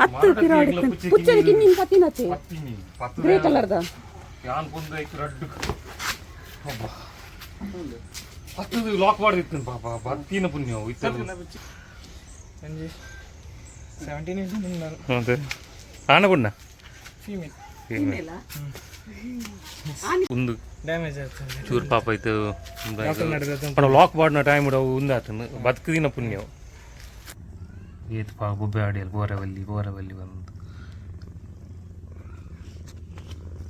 ಅತ್ತು ಪಿರಾಡ್ ಪುಚ್ಚನ ಕಿನ್ನಿನ್ ಪತ್ತಿನತೆ ಗ್ರೇ ಕಲರ್ದ. ಯಾನ್ ಪೊಂದು ಐಕ್ ರಡ್ಡು ಹತ್ತದು ಲಾಕ್ ಮಾಡಿತ್ತು ಪಾಪ ಬತ್ತಿನ ಪುಣ್ಯ ಇತ್ತ. ಒಂಜಿ 17 18 ನಾನು. ಅದೇ ಆನ ಪುಣ್ಣ. ಫೀಮೇಲ್. ಒಂದು ಡ್ಯಾಮೇಜ್ ಆಗ್ತದೆ. ಚೂರು ಪಾಪ ಇತ್ತು. ಡಾಕ್ಟರ್ ನಡೆದ. ಪಂಡ ಲಾಕ್ ಮಾಡಿನ ಟೈಮ್ ಉಂದಾತನು ಬದುಕುದಿನ ಪುಣ್ಯ. ಏತ್ ಪಾ ಬೊಬ್ಬೆ ಆಡಿಯಲ್ ಬೋರವಲ್ಲಿ ಬೋರವಲ್ಲಿ ಬಂದು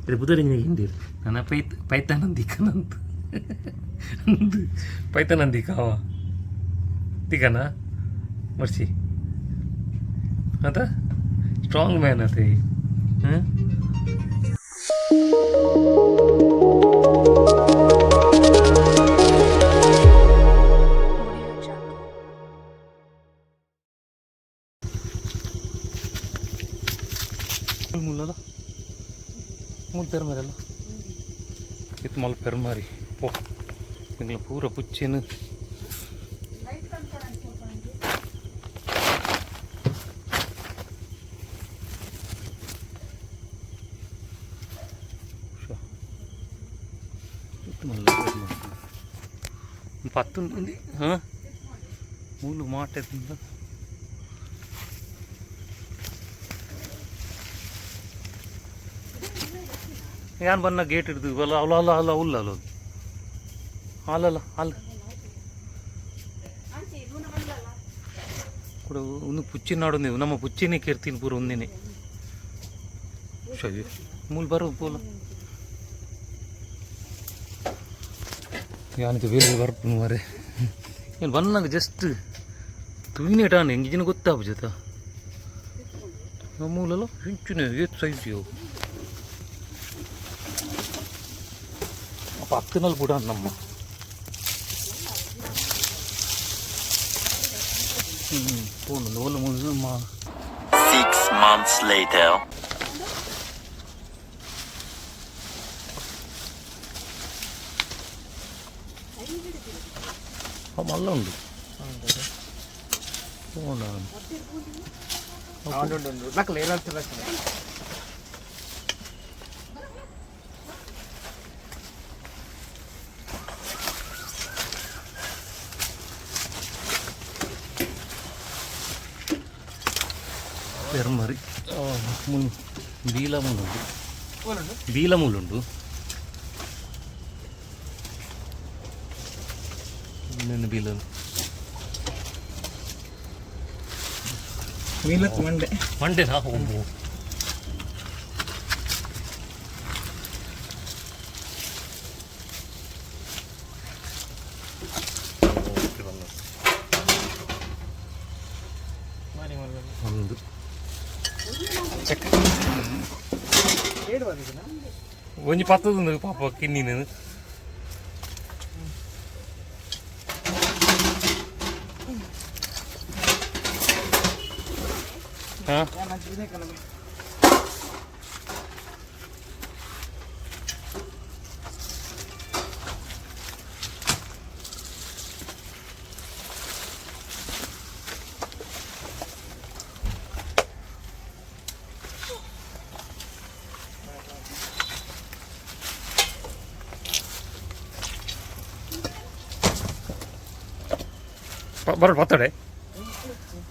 ಇದು ಬುಧರಿಂಜ ಹಿಂದಿ ನನ್ನ ಪೈತ್ ಪೈತಾನಂದಿಕನಂತ ಪೈತಾನಂದಿಕ ಅವ ತಿಕನ ಮರ್ಚಿ ಅತ ಸ್ಟ್ರಾಂಗ್ ಮ್ಯಾನ್ ಅತೆ. ಹಾಂ, ಮುಲ್ಲಲ್ಲ ಮೂಲು ಪೆರ್ಮರಲ್ಲ ಇತ್ತು ಮಲ್ ಪೆರ್ಮಾರಿ ಪೋ ನಿಂಗ್ಲ ಪೂರ ಪುಚ್ಚೇನು. ಪತ್ತು ಹಾಂ ಮೂಲು ಮಾಟೆ. ಯಾನ್ ಬನ್ನ ಗೇಟ್ ಹಿಡ್ದು ಅಲ್ಲ ಅಲ್ಲ ಅಲ್ಲ ಅಲ್ಲ ಉಲ್ಲ ಅಲ್ಲ ಅಲ್ಲಲ್ಲ ಅಲ್ಲ ಕೂಡ ಒಂದು ಪುಚ್ಚಿನಾಡು ನೀವು ನಮ್ಮ ಪುಚ್ಚಿನೇ ಕೇರ್ತೀನಿ ಪೂರ ಒಂದಿನೇ ಸರಿ ಮೂಲ ಬರೋ ಪೋಲ ಯಾನಿಗೆ ಬೇರೆ ಬರ್ಪುನು ಮಾರೆ. ಏನು ಬನ್ನಾಗ ಜಸ್ಟ್ ತೂಯಿನೇಟಾನ ಎಂಗಿಜಿನ ಗೊತ್ತಾಪು ಜೊತ ಮೂಲಲ್ಲ ಇಂಚಿನ ಏತ್ ಸೈಜ್ ಇವು ಪಕ್ಕನಲ್ಲಿ ಕೂಡ ನಮ್ಮ ಹ್ಞೂ ಫೋನ್ ಓಲ ಮಾ. 6 months later. ಮಲ್ಲ ಉಂಡು ಫೋನ್. ಉಂಟು ಉಂಟು ಲಕ್ಕಲ ಏನಾಗ್ತದೆ ಲಕ್ಕಲ. ಪೆರ್ಮರಿ ಮುಲ್ ಬೀಲ ಮೂಲುಂಡು. ಉಂಟು. ಬೀಲ ಮೂಲುಂಡು ಇನ್ನೊಂದು ಬೀಲ. ಮೀಲತ್ ಮಂಡೆ. ಮಂಡೆನಾ ಒಬ್ಬು. ಮಾರಿ ಮಲ್ಲ. ಒಂದು ಚೆಕ್ ಏಡು ಬಂದಿದ್ದೀನ. ಒಂಜಿ ಪತ್ತದ ಪಾಪ ಕಿನ್ನಿನ. ಹಾಂ. ನಾನು ಕಣ. ಬರೋಣ ಪತ್ತಡೆ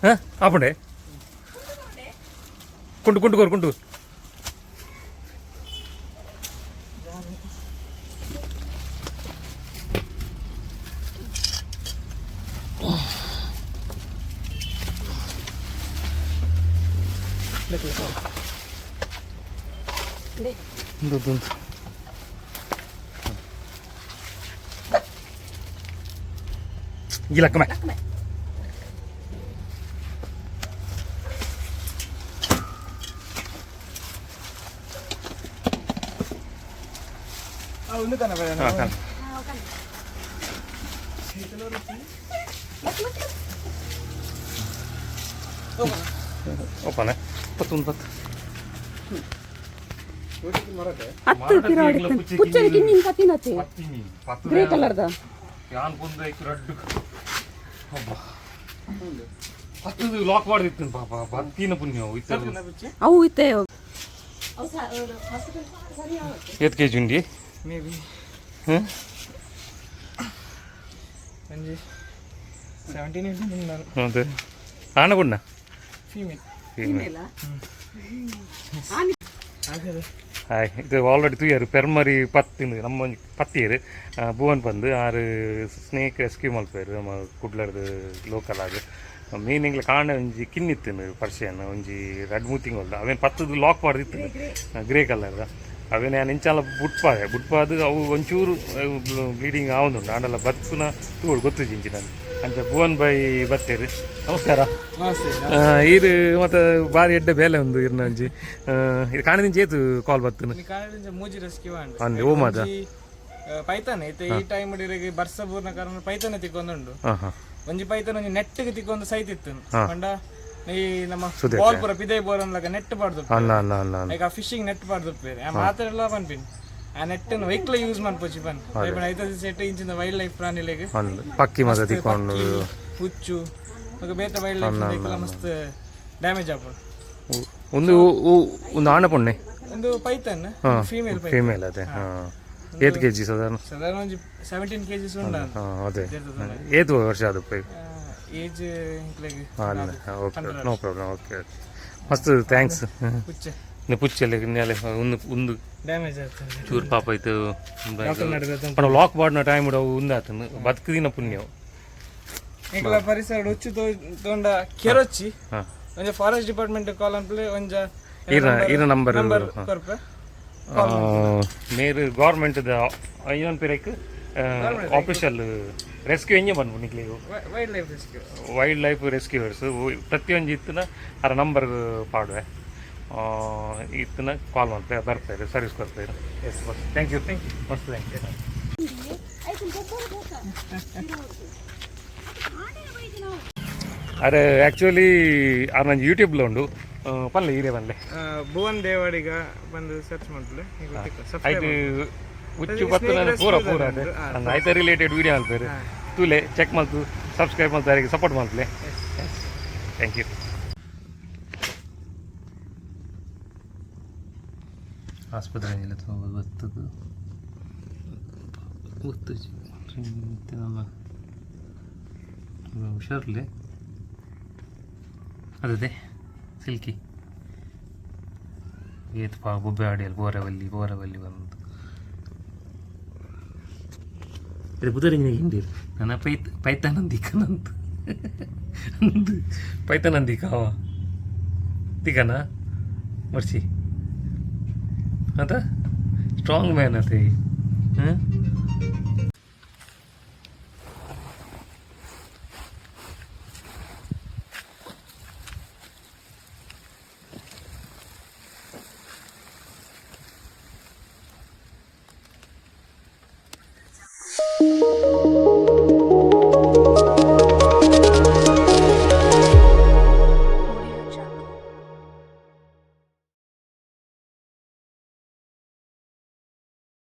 ಹಾಂ ಆಪುಂಡೆ ಕುಂಟು ಕುಂಟು ಕೋರು ಕುಂಟು. ಉಂದು ಉಂದು ಗಿಲಕ್ಕಮೆ. ಒಂದು ಕಣ. ಹಾಂ ಹಾಂ. ಒಪ್ಪನೆ ಪತ್ತೊಂದು ಪತ್ತು. ಅತ್ತು ಪಿರಾಡ್ ಪುಚ್ಚನ ಕಿನ್ನಿನ್ ಪತ್ತಿನತೆ ಗ್ರೇ ಕಲರ್ದ. ಯಾನ್ ಪೊಂದು ಐಕ್ ರಡ್ಡು ಪತ್ತದು ಲಾಕ್ ಮಾಡಿತ್ತು ಪಾಪ, ಬತ್ತಿನ ಪುಣ್ಯ ಇತ್ತು. ಅವು ಇತ್ತೆ. ಏತ್ ಕೆಜಿ ಉಂಡಿ? ಮೇ ಬಿ ಹ್ಮ್. ಒಂಜಿ 17 18 ಉಂಡು. ಹೌದು, ಆಣ ಪುಣ್ಣ? ಫೀಮೇಲ್. ಹಾಗಾದ್ರೆ ಹಾಯ್, ಇದು ಆಲ್ರೆಡಿ ತೂಯರು ಪೆರ್ಮರಿ ಪತ್ತಿಂದು ನಮ್ಮ ಒಂಜಿ ಪತ್ತಿಯರು ಭುವನ್ ಪಂದು. ಆರು ಸ್ನೇಕ್ ರೆಸ್ಕ್ಯೂ ಮಲ್ಪೇರು ನಮ್ಮ ಕುಡ್ಲರ್ದು ಲೋಕಲ್ ಆಗ್. ಮೇನ್ ಎಂಗ್ಲ ಕಾಣ ಒಂಜಿ ಕಿನ್ನಿತ್ತು ಪರ್ಷಿಯನ್, ಒಂಜಿ ರಡ್ಡ್ ಮೂರು ತಿಂಗೊಳ್ದ. ಅವೇನು ಪತ್ತದು ಲಾಕ್ ಪಾಡ್ದಿತ್ತು, ಗ್ರೇ ಕಲರ್ದ. ಅವೇನು ಯಾನ್ ಇಂಚಾಲ ಬುಟ್ಪಾದೆ ಬುಟ್ಪಾದು, ಅವು ಒಂಚೂರು ಬ್ಲೀಡಿಂಗ್ ಆವೊಂದುಂಡು. ಆಂಡಲ ಬತ್ಪುನ ತೂವೊಡು, ಗೊತ್ತುಜ್ಜಿ ಇಂಚಿನ. ಅಂಚ ಭುವನ್ ಬೈ ಬತ್ತೇರು. ನಮಸ್ಕಾರ. ನಮಸ್ತೆ. ಈರ್ ಮತ್ತೆ ಬಾರಿ ಎಡ್ಡೆ ಬೇಲೆ ಒಂದು ಇರ್ನ ಒಂಜಿ. ಇದು ಕಾಣದಿಂಚ ಏತು ಕಾಲ್ ಬತ್ತುನು? ಕಾರಣದಿಂದ ಮೂಜಿ ರೆಸ್ಕ್ಯೂ ಅಂಡ್ ಅಂದೆ, ಓ ಮಾದ. ಪೈತಾನೆ ಇತ್ತೆ ಈ ಟೈಮ್ ಇರೆಗ್ ಬರ್ಸ ಬೂರ್ನ ಕಾರಣ ಪೈತಾನೆ ತಿಕ್ಕೊಂದುಂಡು. ಹಾಂ ಹಾಂ ಒಂಜಿ ಪೈತಾನ ಒಂಜಿ ನೆಟ್ಗೆ ತಿಕ್ಕೊಂದು ಸೈತಿತ್ತು. ಪಂಡ ಈ ನಮ್ಮ ಬಾಲ್ ಪೂರ ಪಿದೈ ಬೋರ್ ಅನ್ಲಕ ನೆಟ್ ಪಾಡ್ದು. ಅಲ್ಲ ಅಲ್ಲ ಅಲ್ಲ ಅಲ್ಲ. ಲೈಕ್ ಆ ಫಿಶಿಂಗ್ ನೆಟ್ ಪಾಡ್ದು ಆ ಮಾತ್ರ ಎಲ್ಲ ಪನ್ಪಿನಿ. ಆ ನೆಟ್ ಅನ್ನು ವೆಹಿಕಲ್ ಯೂಸ್ ಮನ್ಪೊಚಿ ಪನ್ ಐತ ಸೆಟ್ ಇಂಚಿನ ವೈಲ್ಡ್ ಲೈಫ್ ಪ್ರಾಣಿಲೆಗ್. ಅಂದ್, ಪಕ್ಕಿ ಮಾತ ತಿಕ್ಕೊಂಡು. ಹುಚ್ಚು ಬೊಕ ಬೇತೆ ವೈಲ್ಡ್ ಲೈಫ್ ಮಸ್ತ್ ಡ್ಯಾಮೇಜ್ ಆಪುಂಡು. ಒಂದು ಒಂದು ಆಣ ಪೊಣ್ಣೆ? ಒಂದು ಪೈಥನ್, ಫೀಮೇಲ್ ಪೈಥನ್. ಫೀಮೇಲ್ ಅದೇ. ಹಾಂ, ಏತ್ ಕೆಜಿ ಸಾಧಾರಣ? ಸಾಧಾರಣ ಒಂಜಿ 17 ಕೆಜಿಸ್ ಉಂಡು. ಹಾಂ, ಅದೇ. ಏತ್ ವರ್ಷ ಅದು ಪೈ? ಏಜ್ ಅಲ್ಲ, okay, no problem. Okay okay, ಮಸ್ತ್ thanks. ಹುಚ್ಚೆ. ಪುಚ್ಚೆಲ್ಲ ನೆಲೆ ಒಂದು ಒಂದು ಡ್ಯಾಮೇಜ್ ಆಗ್ತದೆ. ಚೂರು ಪಾಪ ಆಯ್ತು. ಪಂಡ ಲಾಕ್ ಮಾಡಿನ ಟೈಮ್ ಅವು ಉಂದಾತನು, ಬದುಕುದಿನ ಪುಣ್ಯ. ಎಂಕಲ ಪರಿಸರ ಹುಚ್ಚು ತೋಂಡ ಕೆರೊಚ್ಚಿ. ಒಂಜಿ ಫಾರೆಸ್ಟ್ ಡಿಪಾರ್ಟ್ಮೆಂಟ್ ಕಾಲ್ ಅನ್ಪ್ಲೆ ಒಂಜ. ಈರ ಈರ ನಂಬರ್? ನಂಬರ್ ಕೊರ್ಪೆ. ಮೇರು ಗೌರ್ಮೆಂಟ್ ದ ಐನೊನ್ ಪಿರಕ್ ಆಫೀಷಿಯಲ್ ರೆಸ್ಕ್ಯೂ ಎಂಜ ಪನ್ಪು ನಿಕ್ಲೆಗ್? Wild life rescue. Wild life ರೆಸ್ಕ್ಯೂವರ್ಸ್. ಪ್ರತಿಯೊಂಜಿ ಇತ್ತಿನ ಅರ ನಂಬರ್ ಪಾಡುವೆ. ಇತ್ತಿನ ಕಾಲ್ ಮಾಡ್ತಾರೆ, ಬರ್ತಾರೆ, ಸರ್ವಿಸ್ ಕೊಡ್ತಾರೆ. S bus, thank you, thank you, ಮಸ್ತ್ thank you. ಅರೆ, ಆ್ಯಕ್ಚುಲಿ ಆರ್ ನಂಜಿ ಯೂಟ್ಯೂಬ್ಲ ಉಂಡು. ಪನ್ಲೆ, ಈರೇ ಪನ್ಲೆ. ಭುವನ್ ದೇವಾಡಿಗ ಬಂದು ಸರ್ಚ್ ಮಾಡ್ಲೆ. ಐಟ್ ಹುಚ್ಚು ಬತ್ತು ಪೂರ ಪೂರ ಅದೇ ಐತ ರಿಲೇಟೆಡ್ ವೀಡಿಯೋ ಮಲ್ಪೇರು. ತೂಲೆ, ಚೆಕ್ ಮಲ್ತು, ಸಬ್ಸ್ಕ್ರೈಬ್ ಮಲ್ತು, ಸಪೋರ್ಟ್ ಮಲ್ಪಲೆ. Thank you. ಆಸ್ಪತ್ರೆ ಬತ್ತದು ಗೊತ್ತು ನಮ್ಮ ಹುಷಾರ್ಲೆ ಅದೇ ಸಿಲ್ಕಿ. ಏತ್ ಪಾ ಬೊಬ್ಬೆ ಆಡಿಯಲ್ ಬೋರವಲ್ಲಿ ಬೋರವಲ್ಲಿ ಬಂದು ಇದು ಬುಧರಿಂಜಿನ ಹಿಂದಿರ್ ನನ್ನ ಪೈತ್ ಪೈತಾನಂದಿಕನಂತ ಅಂದು ಪೈತಾನಂದಿಕ ಅವ ತಿಕನ ಮರ್ಚಿ ಅತ ಸ್ಟ್ರಾಂಗ್ ಮ್ಯಾನ್ ಅತೆ. ಹಾಂ.